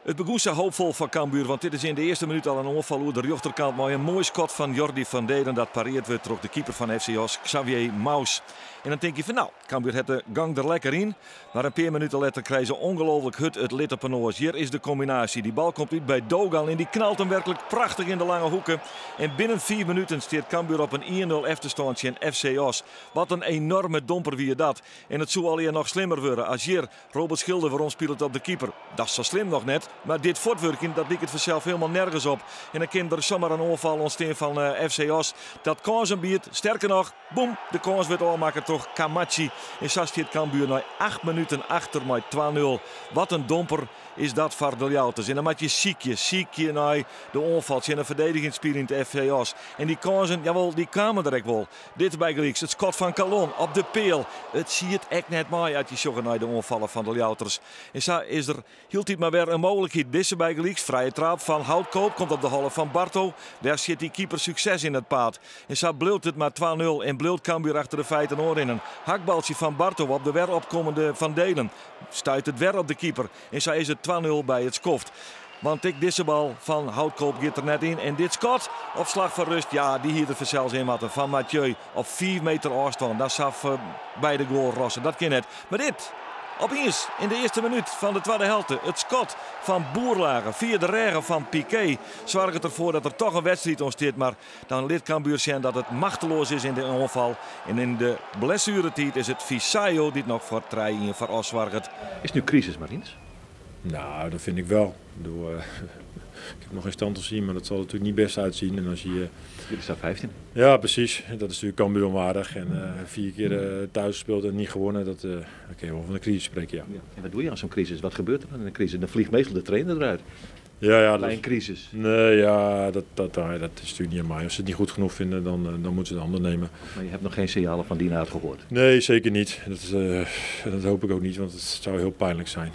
It begûn sa hoopfol foar Cambuur, want dit is yn de earste minút al in oanfal oer de rjochterkant mei in moai skot fan Jordy van Deelen dat pareard wurdt troch de keeper fan FC Oss, Xavier Mous. En dan tink je fan nou, Cambuur hat de gang der lekker yn. Mar in pear minuten letter krije se ongelooflik hurd it lid op 'e noas. Hjir is de kombinaasje. Dy bal komt út by Dogan en dy knalt him werklik prachtich yn de lange hoeke. En binnen 5 minuten stiet Cambuur op in 1-0 efterstân tsjin FC Oss. Wat in enorme domper wie dat. En it soe allegear noch slimmer wurde as hjir Robert Schilder werom spilet op de keeper. Dat is sa slim noch net, mar dit fuortwurkjen dat liket fansels hielendal nergens op. En dan kin der samar in oanfal ûntstean fan FC Oss dat kânsen biedt. Sterker noch, boem, de kâns wurdt ôfmakke troch Kamachi. En sa stiet Cambuur nei 8 minuten achter mei 2-0. Wat in domper is dat foar de Ljouwerters. En dan moat je sykje, sykje nei de oanfal tsjin in ferdigenjend spyljend FC Oss. En dy kânsen, jawol, dy kamen der ek wol. Dit bygelyks, it skot fan Kallon op de peal. It siet ek net mei as je sjogge nei de oanfallen fan de Ljouwerters. En sa is der hieltyd mar wer in mooglikheid. Dizze bygelyks, frije traap fan Houtkoop komt op de holle fan Barto. Dêr sjit dy keeper sukses yn it paad. En sa bliuwt it mar 2-0 en bliuwt Cambuur achter de feiten oanrinnen. Hakbaltsje fan Barto op de wer opkommende Van Deelen. Stuit it wer op de keeper. En sa is it 2-0 by it skoft. Want ek dizze bal fan Houtkoop giet der net yn. En dit skot op slach fan rust, ja, dy hie der fansels yn moatten. Fan Mathieu op 5 meter ôfstân. Dat sa by de goal rosse, dat kin net. Mar dit, opiens yn de earste minút fan de twadde helte. It skot fan Boerlage fia de rêgen fan Piqué soarget derfoar dat der toch in wedstriid ûntstiet. Mar dan lit Cambuur sjen dat it machteloas is yn de oanfal. En yn de blessueretiid is it Fisayo dy't noch foar 3-1 foar Oss soarget. Is it nu krisis, Marinus? Nou, dat vind ik wel. Ik bedoel, ik heb nog geen stand te zien, maar dat zal natuurlijk niet best uitzien. En als je, Jullie staan 15. Ja, precies. Dat is natuurlijk Cambuur onwaardig. En 4 keer thuis gespeeld en niet gewonnen, dat, dan kun je wel van een crisis spreken, ja. Ja. En wat doe je aan zo'n crisis? Wat gebeurt er dan in een crisis? Dan vliegt meestal de trainer eruit. Ja, Bij dat een crisis. Nee, ja, dat is natuurlijk niet aan mij. Als ze het niet goed genoeg vinden, dan moeten ze een ander nemen. Maar je hebt nog geen signalen van die aard gehoord? Nee, zeker niet. Dat hoop ik ook niet, want het zou heel pijnlijk zijn.